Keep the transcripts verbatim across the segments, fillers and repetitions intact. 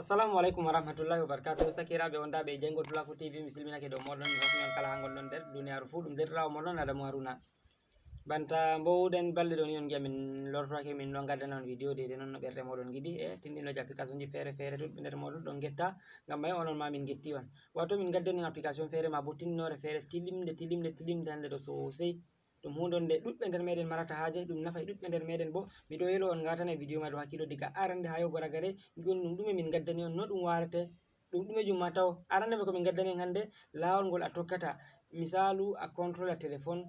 Assalamu alaikum warahmatullahi wabarakatuh. Sakiraaɓe wondaaɓe e Jeyngol Pulaaku T V, mi silminake dow mooɗon, mi hofni on kala haa ngonɗon nder duniyaaru fuu. Ɗum deerɗiraawo mooɗon Adamu Haruna. Banta mboowuɗen balɗe ɗo ni, on ngi'a min lortoake, min ɗon ngaddana on video deydey non no ɓerɗe mooɗon ngiɗi, e tinndinooji applicationji feere feere ɗuɗɓe nder mooɗon ɗon ngetta, ngam may onon ma min ngetti on. Waato min ngaddani on application feere ma bo tinnoore feere tilimnde, tilimnde, tilimnde hannde ɗo sosai. Ɗum huunde on nde ɗuɗɓe nder meeɗen marata haaje, ɗum nafay ɗuɗɓe nder meeɗen bo. Miɗo yelo on ngaatana video may ɗo hakkiilo diga arande haa yogo ragare, ngi'on ɗum ɗume min ngaddani on, no ɗum waarete, ɗum ɗumejum ma taw. Arande be ko min ngaddani on hannde, laawol ngol a tokkata. Misaalu, a controla téléphone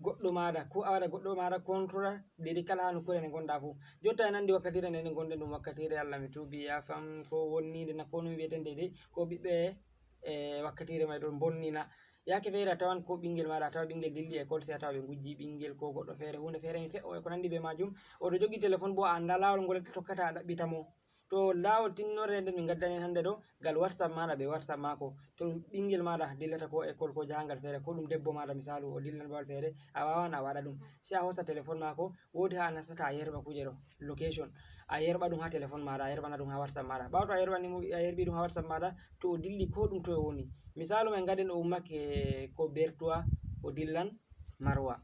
goɗɗo maaɗa, ko a waɗa goɗɗo maaɗa controla deydey kala haa nokkuure nde ngonɗa fuu. Jotta en anndi wakkatiire nde nde ngonɗen ɗum wakkatiire, Allah mi tuubi, yaafam, ko wonninde na ko no mi wi'eten deydey, ko ɓiɓɓe e wakkatiire may ɗon bonnina. Yaake feere a tawan ko ɓinngel maaɗa, a tawa ɓinngel dilli école, sey a tawa ɓe ngujji ɓinngel ko goɗɗo feere, huunde feere mi fe'o e ko nanndi bee maajum. O ɗo jogi téléphone boo a anndaa laawol ngol a tokkata a ɗaɓɓita mo. To laawol tinnoore nden min ngaddani en hannde ɗo, ngal WhatsApp maaɗa bee WhatsApp maako. To ɗum ɓinngel maaɗa dillata ko école ko jahangal feere, ko ɗum debbo maaɗa misaalu o dillan babal feere, a waawan a waɗa ɗum. Sey a hoosa téléphone maako, woodi haa a nastata a yerɓa kuuje ɗo, location. A yerɓa ɗum haa téléphone maaɗa, a yerɓana ɗum haa WhatsApp maaɗa. Ɓaawo to a yerɓani mo, a yerɓi ɗum haa WhatsApp maaɗa, to o dilli ko ɗum toy o woni. Misaalu may ngaɗen o ummake ko Bertoua, o dillan Maroua.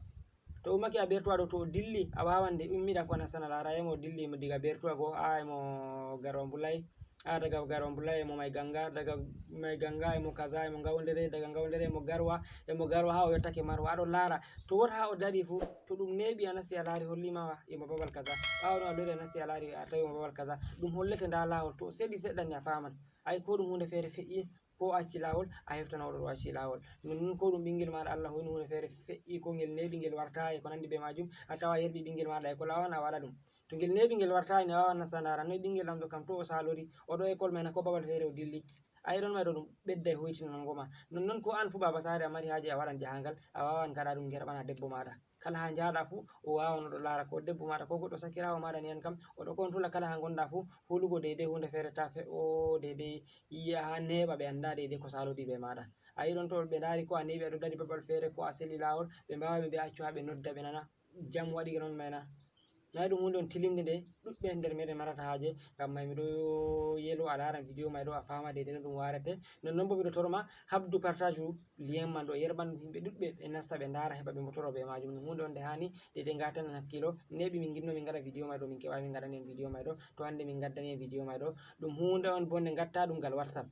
To ummake a Bertoua ɗo, to o dilli, a waawan nde ummiɗa fuu a nastana laara, emo dilli mo diga Bertoua go, a emo Garoua Mboulay, a daga Garoua Mboulay emo Maiganga, daga Maiganga emo kaza, emo Ngaoundéré, daga Ngaoundéré emo Garoua, emo Garoua haa o yottake Maroua. A ɗon laara, to wot haa o dari fuu, to ɗum neeɓi a nasti a laari holli ma emo babal kaza. Ɓaawo ɗon a lori a nasti a laari a tawi emo babal kaza. Ɗum hollete ndaa laawol, to o seɗi seɗɗa ni a faaman. Ay ko ɗum huunde feere fe'i, ko o acci laawol, a heftan o ɗo o acci laawol. Nonnon ko ɗum ɓinngel maaɗa Allah hoyni huunde feere fe'i, ko ngel neeɓi ngel wartaay e ko nanndi bee maajum, a tawa a yerɓi ɓinngel maaɗa e ko laawan a waɗa ɗum. To ngel neeɓi ngel wartaay ni a waawan nasta ndaara noy ɓinngel am ɗo kam to o saalori, o ɗo école may na ko babal feere o dilli. Ay ɗon may ɗo ɗum ɓedday hoytinango ma. Nonnon ko an fuu baaba saare a mari haaje a waɗan jahaangal, a waawan ngaɗa ɗum ngerɓana debbo maaɗa. Kala haa njahɗa fuu, o waawan o ɗo laara ko debbo maaɗa, ko goɗɗo sakiraawo maaɗa ni an kam, o ɗo controla kala haa ngonɗa fuu, hulugo deydey huunde feere ta fe'o deydey yi'a haa neeɓa ɓe annda deydey ko saalodi bee maaɗa. A yi'i ɗon to ɓe ndaari ko a neeɓi a ɗo dari babal feere, ko a seli laawol, ɓe mbaawa ɓe mbi'a accu haa ɓe nodda ɓe nana jam waɗi non may na. Na ɗum huunde on tilimnde nde ɗuɗɓe nder meeɗen marata haaje, ngam may miɗo yelo a laaran video may ɗo a faama deydey no ɗum waarete. Nonnon bo miɗo toro ma habdu partage lien man ɗo yerɓan ɗum yimɓe ɗuɗɓe ɓe nasta ɓe ndaara heɓa ɓe mbo toro bee maajum. Ɗum huunde on nde haani deydey ngaatan en hakkiilo. Neeɓi min ngiɗno min ngaɗa video may ɗo min keɓaay min ngaɗani en video may ɗo. To hannde min ngaddani en video may ɗo. Ɗum huunde on bo nde ngatta ɗum ngal WhatsApp.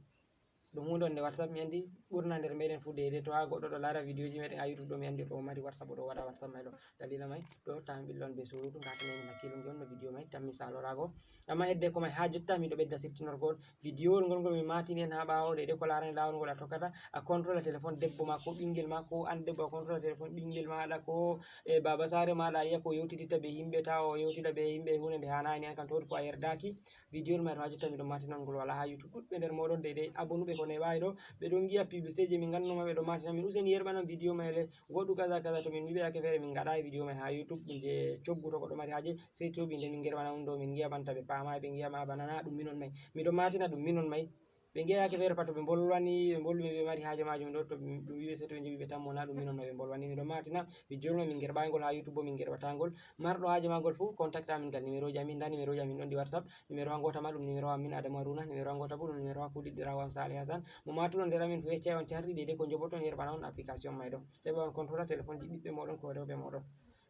Ɗum huunde on nde WhatsApp mi anndi ɓurna nder meeɗen fuu deydey to haa goɗɗo ɗo laara videoji meeɗen haa YouTube ɗo mi anndi o ɗo mari WhatsApp o ɗo waɗa WhatsApp may ɗo. Dalila may ɗo taa min ɓilla on bee suruutu ngaatane min hakkiilo ngi'on no video may tammi saaloraago. Amma hedde ko may haa jotta miɗo ɓedda siftinorgol videowol ngol ngol mi maatini en haa ɓaawo deydey ko laarani laawol ngol a tokkata a controla téléphone debbo ma ko ɓinngel ma ko an debbo a controla téléphone ɓinngel maaɗa ko e baaba saare maaɗa a yi'a ko yewtiditta bee yimɓe ta o yewtida bee yimɓe huunde nde haanaani an kam to woodi ko a yerdaaki. Videowol may ɗo haa jotta miɗo maatina ngol walaa haa YouTube ɗuɗɓe nder mooɗon deydey abonuɓe ko neeɓaay ɗo ɓe ɗon ngi'a publicité je min ngannuma ɓe ɗo maatina min useni yerɓanan video may le goɗɗum kaza kaza to min mbiɓe yaake feere min ngaɗaay video may haa YouTube ɗum je coggu to goɗɗo mari haaje sey to ɓinde min ngerɓana ɗum ɗo min ngi'a banta ɓe paamaay ɓe ngi'a ma bana na ɗum minon may miɗo maatina ɗum minon may ɓe ngi'a yaake feere pat to ɓe mbolwani ɓe mbolwi ɓe mari haaje maajum ɗo to ɗum wi'e sey to ɓe njoɓi ɓe tammo na ɗum minon may ɓe mbolwani miɗo maatina video may min ngerɓaay ngol haa YouTube bo min ngerɓata ngol marɗo haaje maagol fuu contact amin ngal numéro ji amin nda numéro ji amin ɗon ɗi WhatsApp numéro haa ngoota ma ɗum numéro amin Adamu Haruna numéro haa ngoota bo ɗum numéro haa kuuɗiɗɗiraawo am Salih Hassan mo maatuɗo nder amin fuu yeccay on cardi deydey ko njoɓoton yerɓana on application may ɗo heɓa on controla téléphone ji ɓiɓɓe mooɗon ko rewɓe mooɗon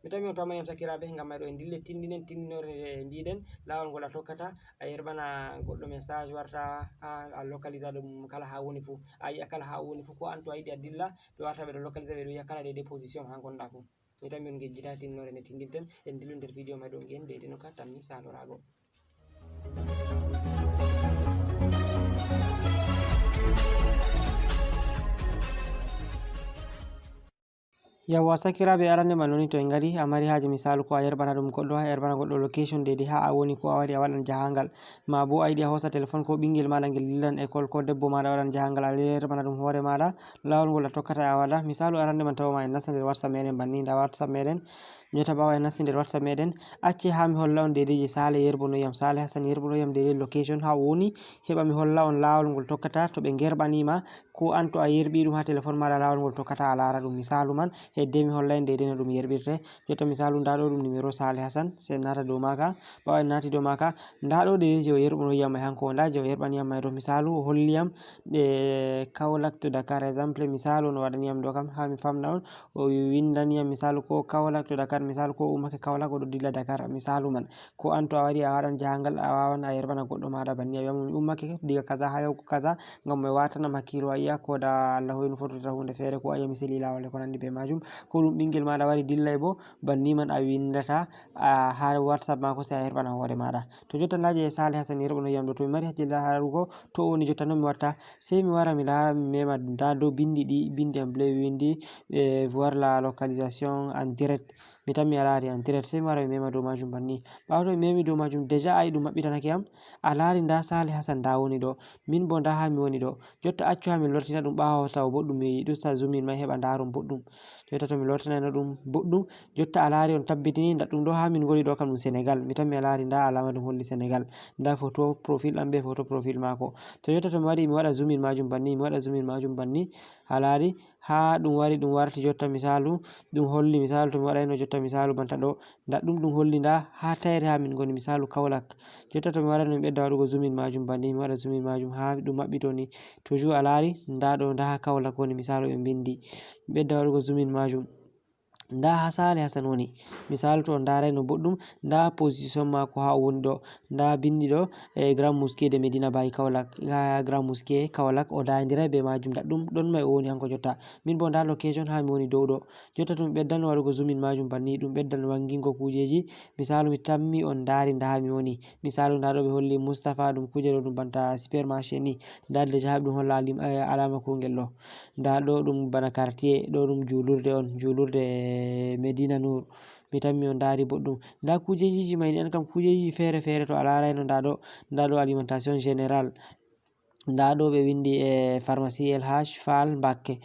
mi tawi on tamani am sakiraaɓe ngam may ɗo en ndille tinndinen tinndinoore nde mbiɗen laawol ngol a tokkata a yerɓana goɗɗo message warta a localisa ɗum kala haa woni fuu a yi'a kala haa woni fuu ko an to a yiɗi a dilla ɓe warta ɓe ɗo localisa ɓe ɗo yi'a kala deydey position haa ngonɗa fuu mi tawi on ngejjita tinndinoore nde tinndinten en ndillu nder video may ɗo ngi'en deydey no ka tammi saaloraago yawwa sakiraaɓe arande man woni to en ngari a mari haaje misaalu ko a yerɓana ɗum goɗɗo a yerɓana goɗɗo location deydey haa a woni ko a wari a waɗan jahaangal ma bo a yiɗi a hoosa téléphone ko ɓinngel maaɗa ngel dillan école ko debbo maaɗa waɗan jahaangal a yerɓana ɗum hoore maaɗa laawol ngol a tokkata a waɗa misaalu arande man tawa ma en nasta nder WhatsApp meɗen banni nda WhatsApp meɗen Jotta ɓaawo en nasti nder WhatsApp meɗen, acce haa mi holla on deydey je Sale yerɓonoyam, Sale Hassan yerɓonoyam deydey location haa o woni, heɓa mi holla on laawol ngol tokkata to ɓe ngerɓanima. Ko an to a yerɓi ɗum haa téléphone maɗa, laawol ngol tokkata a laara ɗum. Misaalu man, hedde mi holla en deydey no ɗum yerɓirte. Jotta misaalu, nda ɗo ɗum numéro Sale Hassan, se en naata dow maaka. Ɓaawo en naati dow maaka, nda ɗo deydey je o yerɓonoyam may hanko, nda je o yerɓaniyam may ɗo. Misaalu, o holliyam ɗe Kaolack to Dakar, exemple, misaalu, no waɗaniyam ɗo kam, haa mi famna on. O windaniyam misaalu ko Kaolack to Dakar, misaalu ko o ummake Kaolack o ɗo dilla Dakar, misaalu man. Ko an to a wari a waɗan jahangal, a wawan a yerɓana goɗɗo maɗa banni, a wi'amo mi ummake diga kaza haa yahugo kaza, ngam mi watanam hakkiilo, a yi'a ko da Allah hoynu fototata hunde feere, ko a yi'a mi seli laawol e ko nandi be majum. Ko ɗum ɓingel maɗa wari dillay bo, banni man a windata, a, haa WhatsApp maako, se a yerɓana hoore maɗa. To jotta nda je Sale Hassan yerɓonoyam ɗo, to mi mari hakkille laarugo to o woni jotta, non mi watta. Sey mi wara mi laara, mi mema nda dow bindi ɗi, bindi en bleu windi, eh, voir la localisation en direct. Mi tammi a laari en direct, sey mi wara mi mema dow majum banni. Ɓaawo to mi memi dow majum, déjà ayi ɗum maɓɓitanake am. A laari nda Sale Hassan nda woni ɗo. Min bo nda haa mi woni ɗo. Jotta accu haa min lortina ɗum ɓaawo taw boɗɗum, mi usta zoom in may heɓa ndaaron boɗɗum. Jotta to mi lortinayno ɗum boɗɗum, jotta a laari on tabbitini nda ɗum ɗo haa min ngoni ɗo kam ɗum Senegal. Mi tammi a laari nda alaama ɗum holli Senegal. Nda photo profil am be photo profil maako. To jotta to mi waɗi mi waɗa zoom in majum banni, mi waɗa zoom in majum banni. A laari haa ɗum wari ɗum warti jotta misaalu, ɗum holli misaalu to mi waɗayno jotta misaalu banta ɗo. Nda ɗum ɗum holli nda haa tayre haa min ngoni misaalu Kaolack. Jotta to mi waɗayno mi ɓedda waɗugo zoom in majum banni, mi waɗa zoom in majum haa ɗum maɓɓito ni. Toujours a laari nda ɗo nda haa Kaolack woni misaalu ɓe mbindi. Mi ɓedda waɗugo zoom in majum. Nda haa Sale Hassan woni. Misaalu to on ndarayno boɗɗum, nda position maako haa o woni ɗo. Nda bindi ɗo, e Grand Mosquée de Medina Baye Kaolack. Haa Grand Mosquée Kaolack o dayndiray be majum, nda ɗum ɗon may o woni hanko jotta. Min bo nda location haa mi woni dow ɗo. Jotta to mi ɓeddan waɗugo zoom in majum banni, ɗum ɓeddan wangingo kujeji. Misaalu mi tammi on ndari nda haa mi woni. Misaalu nda ɗo ɓe holli Mustapha, ɗum kuje ɗo ɗum banta supermarché ni. Nda déjà haa ɗum holla alim-, eh, alama kungel ɗo. Nda ɗo ɗum bana quartier, ɗo ɗum julurde on, julurde Medina Nour. Mi tammi on ndari boɗɗum. Nda kujejiji may ni, an kam kujeji feere feere to a larayno nda ɗo, nda ɗo alimentation générale. Nda ɗo ɓe windi e pharmacie El Hadj Fall Mbacké.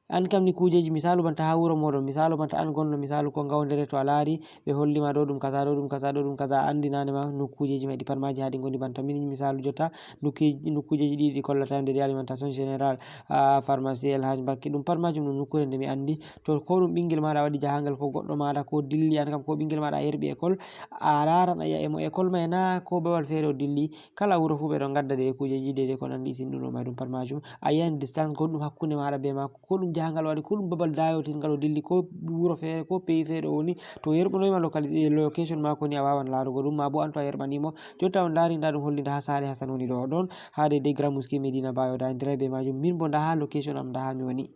An kam ni kujeji, misaalu banta haa wuro moɗon, misaalu banta an gonɗo, misaalu ko Ngawdere to a laari, ɓe holli ma ɗo ɗum kaza, ɗo ɗum kaza, ɗo ɗum kaza, a andi nane ma nokkujeji may ɗi pat maji haa ɗi ngoni. Banta min misaalu jotta nokki-, nokkujeji ɗiɗi ɗi kollata nde ɗi alimentation générale, ah, pharmacie El Hadj Mbacké, ɗum pat majum ɗum nokkure nde mi andi. To ko ɗum ɓingel maɗa waɗi jahangal ko goɗɗo maɗa ko dilli, an kam ko ɓingel maɗa yerɓi école, a laran a yi'a e mo école may na ko babal feere o dilli. Kala wuro fuu ɓe ɗon ngadda dede kujeji dede ko nandi sinɗuno may ɗum pat majum. A yi'an distance gonɗum hakkunde maɗa be maako, ko ɗum jahangal waɗi, ko ɗum babal dayotingal o dilli, ko wuro feere, ko pays feere o woni. To yerɓanoyima locali-, location maako ni a wawan laarugo ɗum, ma bo an to a yerɓanimo. Jotta on laari nda ɗum holli nda haa Sale Hassan woni ɗo ɗon, haa dede Grand Mosquée Medina Baye o dayndira be majum. Min bo nda haa location am nda haa mi woni.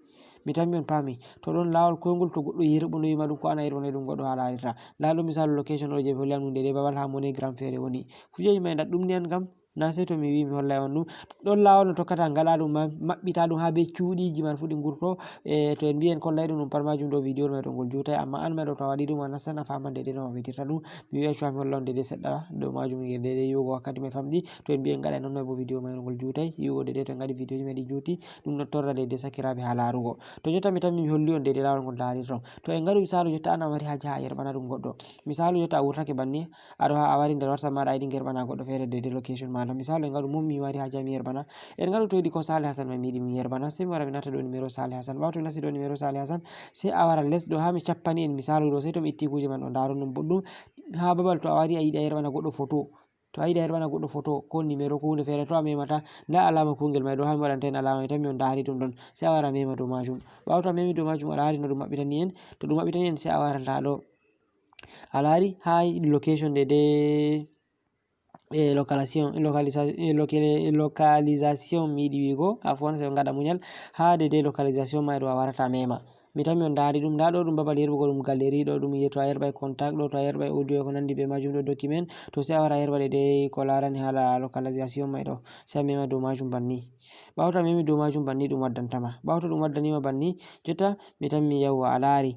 Mi tammi on paami. To ɗon laawol koyngol to goɗɗo yerɓanoyima ɗum ko an a yerɓanoy ɗum goɗɗo haa laarirta. Nda ɗo misaalu location ɗo je ɓe holli am ɗum dede babal haa MoneyGram feere woni. Kujeji may nda ɗum ni an kam. Na sey to mi wi mi hollay on ɗum. Ɗon laawol no tokkata ngaɗa ɗum ma-, maɓɓita ɗum haa be cuuɗiiji man fu ɗi ngurto. E, to en mbi en kollay ɗum, ɗum pat majum ɗo video may ɗo ngol juutay, amma an may ɗo to a waɗi ɗum a nastan a faman dede no maɓɓitirta ɗum. Mi wi'ay cuwa mi holla on dede seɗɗa dow majum, dede yi'ugo wakkati may famɗi. To en mbi en ngaɗay non may bo video may ɗo ngol juutay. Yi'ugo dede to en ngaɗi videoji may ɗi juuti, ɗum no torra dede sakiraaɓe haa laarugo. To jotta mi tammi mi holli on dede laawol ngol laarirton. To en ngaɗu misaalu jotta an a mari haaje haa a yerɓana ɗum goɗɗo. Misaalu jotta a wurtake banni, aɗo haa a wari nder WhatsApp maɗa a yiɗi ngerɓana goɗɗo feere dede location maɗa. Misaalu en ngaɗu mum mi wari haaje mi yerɓana. En ngaɗu to yiɗi ko Sale Hassan ma mi yiɗi mi yerɓana. Sey mi wara mi nata ɗo numéro Sale Hassan. Ɓaawo to mi nasti ɗo numéro Sale Hassan, sey a wara les ɗo haa mi cappani en misaalu ɗo. Sey to mi itti kuuje man ɗo ndaron ɗum boɗɗum. Haa babal to a wari a yiɗi a yerɓana goɗɗo photo. To a yiɗi a yerɓana goɗɗo photo ko numéro ko hunde feere to a memata. Nda alama kungel may ɗo haa mi waɗanta en alama mi tan mi on ndaari ɗum ɗon. Sey a wara a mema dow majum. Ɓaawo to a memi dow majum a laari no ɗum maɓɓitani en. To ɗum maɓɓitani en sey a wara nda ɗo. A laari haa location de de, e localisation, e localisa-, e locali-, localisation mi yiɗi wi'go, afwan, sey on ngaɗa muñal. Haa de de localisation may ɗo a warata a mema. Mi tammi on ndaari ɗum. Nda ɗo ɗum babal yerɓugo ɗum galerie ɗo ɗum yi'e to a yerɓay contact ɗo, to a yerɓay audio e ko nandi be majum ɗo document. To sey a wara a yerɓa de de ko laarani haala localisation may ɗo. Sey a mema dow majum banni. Ɓaawo to a memi dow majum banni ɗum waddanta ma. Ɓaawo to ɗum waddani ma banni, jotta mi tammi yawwa a laari.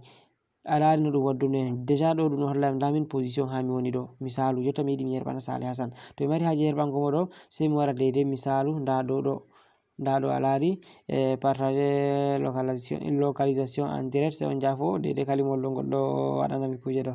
A laari no ɗum waddunoo en. Déjà ɗo ɗum no holla en nda min position haa mi woni ɗo. Misaalu, jotta mi yiɗi mi yerɓana Sale Hassan. To mi mari haaje yerɓango mo ɗo, sey mi wara deydey misaalu nda ɗo ɗo. Nda ɗo a laari, e partage localisation, localisation en direct, se on jaafo, deydey kalimol ɗo ngol ɗo waɗanami kuuje ɗo.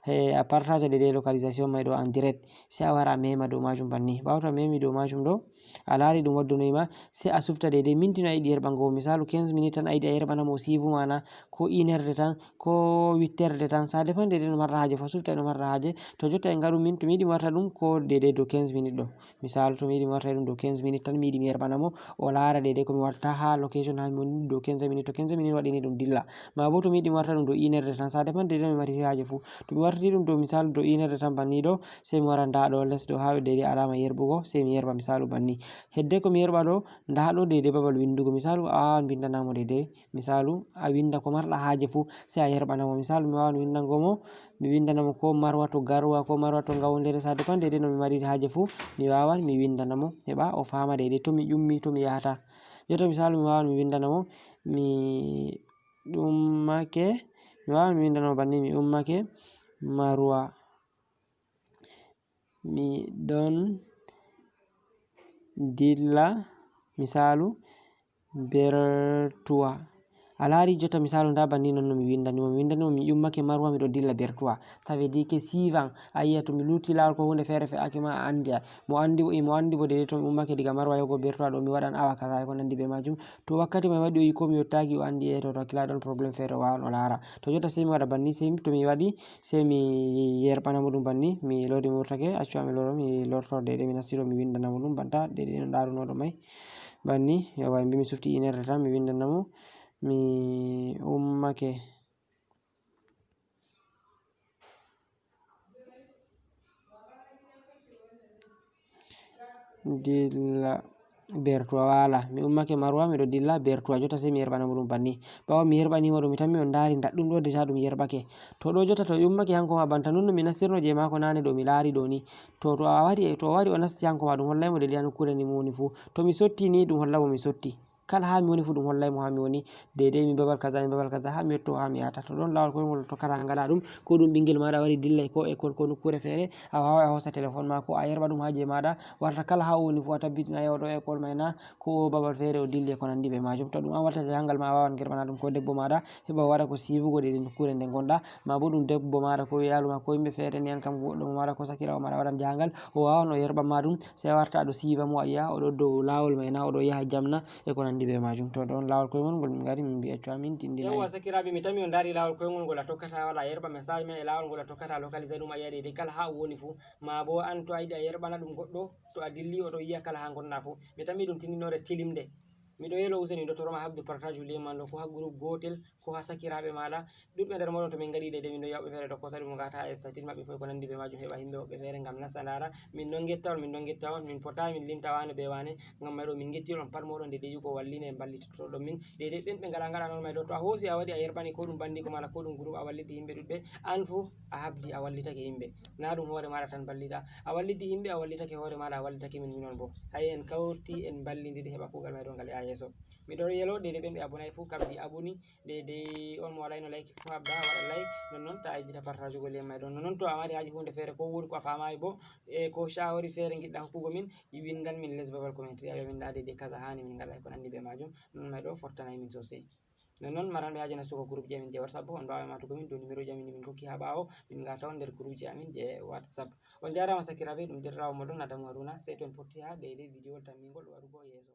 E a partage deydey localisation may ɗo en direct, se a wara a mema dow majum banni. Ɓawo to a memi dow majum ɗo, a laari ɗum waddunoyi ma, se a sufta deydey minti no a yiɗi yerɓango. Misalu quinze minutes tan a yiɗi a yerɓana mo siivu mana, ko une heure de temps, ko huit heures de temps, ça dépend deydey no marɗa haaje fo, sufta no marɗa haaje. To jotta en ngaɗu min, to mi yiɗi mi warta ɗum ko deydey dow quinze minutes ɗo. Misalu, to mi yiɗi mi warta ɗum dow quinze minutes tan, mi yiɗi mi yerɓana mo, o laara deydey ko mi watta ha location ha mi woni dow quinze minutes, to quinze minutes waɗini ɗum dilla. Ma bo to mi yiɗi mi warta ɗum dow une heure de temps, ça dépend deydey no mi mari haaje fuu. To mi wartiti ɗum dow, misalu, dow une heure de temps banni ɗo, sey mi wara nda ɗo les ɗo ha deydey alama yerɓugo, sey mi yerɓa misalu banni. Hedde ko mi yerɓa ɗo, nda ɗo deydey babal windugo, misalu, a wawan mbindanamo deydey. Misalu, a winda ko marɗa haaje fuu, sey a yerɓana mo. Misalu, mi wawan windango mo, mi windana mo ko Marwa to Garwa, ko Marwa to Ngawlere, ça dépend deydey no mi mari haaje fuu, mi wawan mi windana mo, heɓa o faama deydey to mi ƴummi, to mi yahata. Jotta misalu, mi wawan mi windana mo, mi ummake, mi wawan mi windana mo banni, mi ummake Marwa. Mi ɗon dilla, misalu, Bertuwa. A laari jotta misalu nda banni non no mi windani mo. Mi windani mo mi ummake Marwa, miɗo dilla Bertuwa. Ça veut dire que suivant, a yi'a to mi lutti laawol ko hunde feere fe'ake ma a andi. Mo andi bo, mo andi bo deydey to mi ummake diga Marwa yahugo Bertuwa ɗo mi waɗan awa kaza e ko nandi be majum. To wakkati may waɗi o yi ko mi yottaki o andi e to, to hakkila ɗon problème feere o wawan o laara. To jotta sey mi waɗa banni, sey mi, to mi waɗi, sey mi yerɓana mo ɗum banni, mi loodi mi wurtake, accu mi loro, mi lorto deydey mi nastiro mi windana mo ɗum banta deydey no ndarunoɗo may. Banni, yawa, en mbi mi sufti une heure de temps, mi windana mo, mi ummake. Dilla Bertuwa, wala. Mi ummake Marwa, miɗo dilla Bertuwa. Jotta sey mi yerɓana mo ɗum banni. Ɓawo mi yerɓani mo ɗum, mi tammi on ndaari ndaɗɗum ɗo déjà ɗum yerɓake. To ɗo jotta to ummake hanko ma banta non no mi nastirno je maako nane ɗo mi laari ɗo ni. To, to a wari, to o wari o nasti hanko ma ɗum hollay mo deydey ha nokkure ni mi woni fuu. To mi sotti ni ɗum holla mo mi sotti. Kala ha mi woni fuu ɗum hollay mo ha mi woni. Deydey mi babal kaza, mi babal kaza, ha mi yotto, ha mi yahata. To ɗon laawol koyngol tokkata a ngaɗa ɗum, ko ɗum ɓingel maɗa wari dillay ko école ko nokkure feere, a waway a hosa téléphone ma ko a yerɓa ɗum ha je maɗa, warta kala ha o woni fuu a tabbitina yahi o ɗo école may na, ko o babal feere o dilli e ko nandi be majum. To ɗum an watta jahangal ma a wawan yerɓana ɗum ko debbo maɗa, heɓa o waɗa ko siivugo deydey nokkure nde ngonɗa, ma bo ɗum debbo maɗa ko iyalu ma ko yimɓe feere ni an kam goɗɗo mo maɗa ko sakiraawo maɗa waɗan jahangal, o wawan o yerɓan ma ɗum, sey a warta aɗo siiva mo a yi'a o ɗo dow laawol may na, o ɗo yaha jam na, e ko nandi be majum. To ɗon laawol koyngol ngol min ngari min mbi'a accu amin tindinay. Yawwa sakiraaɓe, mi tammi on ndaari laawol koyngol ngol a tokkata wala a yerɓa message ma e laawol ngol a tokkata localiser ɗum a yi'a deydey kala ha o woni fuu. Ma bo an to a yiɗi a yerɓana ɗum goɗɗo to a dilli o ɗo yi'a kala ha ngonɗa fuu. Mi tammi ɗum tindinoore tilimnde. Miɗo yelo useni ɗo toroma habdu partage lien man ɗo ko ha groupe gootel ko ha sakiraaɓe maɗa. Ɗuɗɓe nder moɗon to min ngaɗi deydey min ɗo yi'a woɓɓe feere ɗo kosa ɗum ngata ha statut maɓɓe fof ko nandi be majum heɓa yimɓe woɓɓe feere ngam nasta ndaara. Min ɗon ngetta on, min ɗon ngetta on, min potaay min limta wane be wane. Ngam may ɗo min ngetti on pat moɗon deydey yugo walline en ballitotoɗon min. Deydey ɓen ɓe ngala ngaɗa non may ɗo to a hoosi a waɗi a yerɓani ko ɗum bandiko mala ko ɗum groupe a walliti yimɓe ɗuɗɓe. An fuu a habdi a wallitake yimɓe. Na ɗum hoore maɗa tan ballita. A walliti yimɓe a wallitake hoore maɗa a wallitake min minon bo. Hayi en kawti en ballindiri heɓa kuugal may ɗo ngal yaha yeeso. Miɗo yelo deydey ɓen ɓe abonay fuu kabdi aboni. Deydey on mo waɗayno like fuu habda waɗa like. Non non ta yejjita partage go lien may ɗon. Non non to a mari haaji hunde feere ko woni ko a faamayi bo e ko shawari feere ngiɗɗa hokkugo min, windan min les babal commentary a wi'a min nda deydey kaza hani min ngaɗa e ko nandi be majum. Non may ɗo fottanay min sosai. Non non maranɓe haaje nastugo groupe ji amin je WhatsApp bo on mbaway matugo min dow numéro ji amin ɗi min kokki ha ɓawo min ngata on nder groupe ji amin je WhatsApp. On jarama sakiraaɓe, ɗum derɗirawo moɗon Adamu Haruna, sey to en potti ha deydey video tammingol warugo yeeso.